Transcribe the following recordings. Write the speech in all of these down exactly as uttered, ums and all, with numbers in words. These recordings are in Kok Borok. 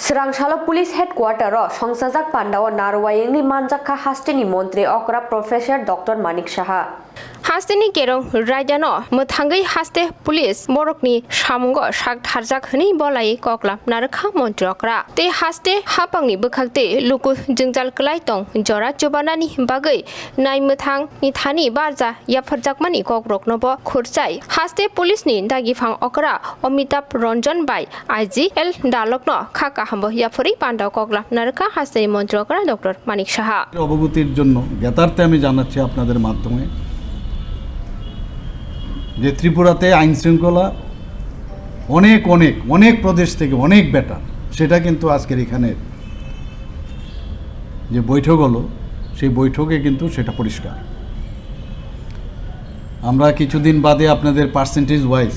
Swrangsalo Police Headquarter o songchajak pandao narwayengni manjakha hasteni montri okra Professor Doctor Manik Saha. Hasteni kerong raidano mwthangwi haste police borokni samungo sak tharjak hwnwi bolai koklam narwkha montri okra. Tei haste hapangni bwkhak tei luku jwngjal kwlai tong jora chubanani bagwi nai mwthangni thani barja yapharjakmani kokroknobo khurchai haste police ni dagiphang okra Amitabh Ranjan bai I G L Dalokno kha kahambo yapharwi pandao koklam narwkha hasteni montri okra Doctor Manik Saha. অবগতির জন্য জ্ঞাতার্থে আমি জানাচ্ছি আপনাদের মাধ্যমে যে ত্রিপুরাতে আইন শৃঙ্খলা অনেক, অনেক, অনেক প্রদেশ থেকে অনেক বেটার। সেটা কিন্তু আজকের এখানে যে বৈঠক হলো, সেই বৈঠকে কিন্তু সেটা পরিষ্কার। আমরা কিছুদিন বাদে আপনাদের পার্সেন্টেজ ওয়াইজ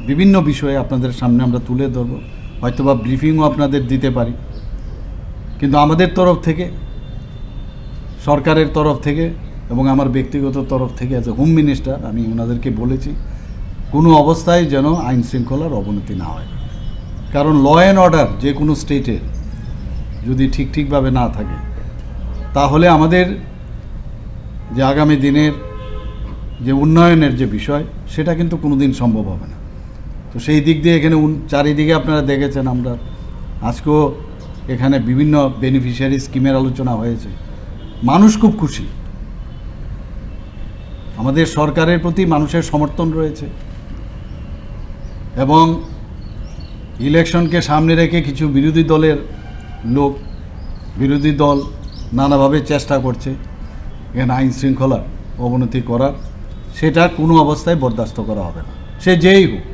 বিভিন্ন বিষয়ে আপনাদের সামনে আমরা তুলে ধরবো, হয়তোবা ব্রিফিংও আপনাদের দিতে পারি। কিন্তু আমাদের তরফ থেকে, সরকারের তরফ থেকে এবং আমার ব্যক্তিগত তরফ থেকে, অ্যাজ এ হোম মিনিস্টার, আমি ওনাদেরকে বলেছি কোনো অবস্থায় যেন আইন শৃঙ্খলার অবনতি না হয়। কারণ ল অ্যান্ড অর্ডার যে কোনো স্টেটের যদি ঠিক ঠিকভাবে না থাকে, তাহলে আমাদের যে আগামী দিনের যে উন্নয়নের যে বিষয়, সেটা কিন্তু কোনোদিন সম্ভব হবে না। তো সেই দিক দিয়ে এখানে উন-, চারিদিকে আপনারা দেখেছেন, আমরা আজকেও এখানে বিভিন্ন বেনিফিশিয়ারি স্কিমের আলোচনা হয়েছে। মানুষ খুব খুশি, আমাদের সরকারের প্রতি মানুষের সমর্থন রয়েছে এবং ইলেকশনকে সামনে রেখে কিছু বিরোধী দলের লোক, বিরোধী দল নানাভাবে চেষ্টা করছে এখানে আইন শৃঙ্খলার অবনতি করার, সেটা কোনো অবস্থায় বরদাস্ত করা হবে না, সে যেই হোক।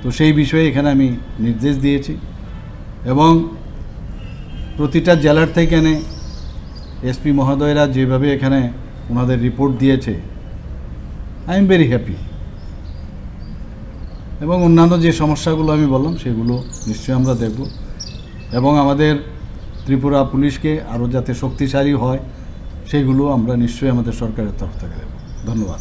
তো সেই বিষয়ে এখানে আমি নির্দেশ দিয়েছি এবং প্রতিটা জেলার থেকে এনে এসপি মহোদয়রা যেভাবে এখানে ওনাদের রিপোর্ট দিয়েছে, I am very happy। এবং অন্যান্য যে সমস্যাগুলো আমি বললাম, সেগুলো নিশ্চয়ই আমরা দেখব এবং আমাদের ত্রিপুরা পুলিশকে আরও যাতে শক্তিশালী হয়, সেগুলো আমরা নিশ্চয়ই আমাদের সরকারের তরফ থেকে দেব। ধন্যবাদ।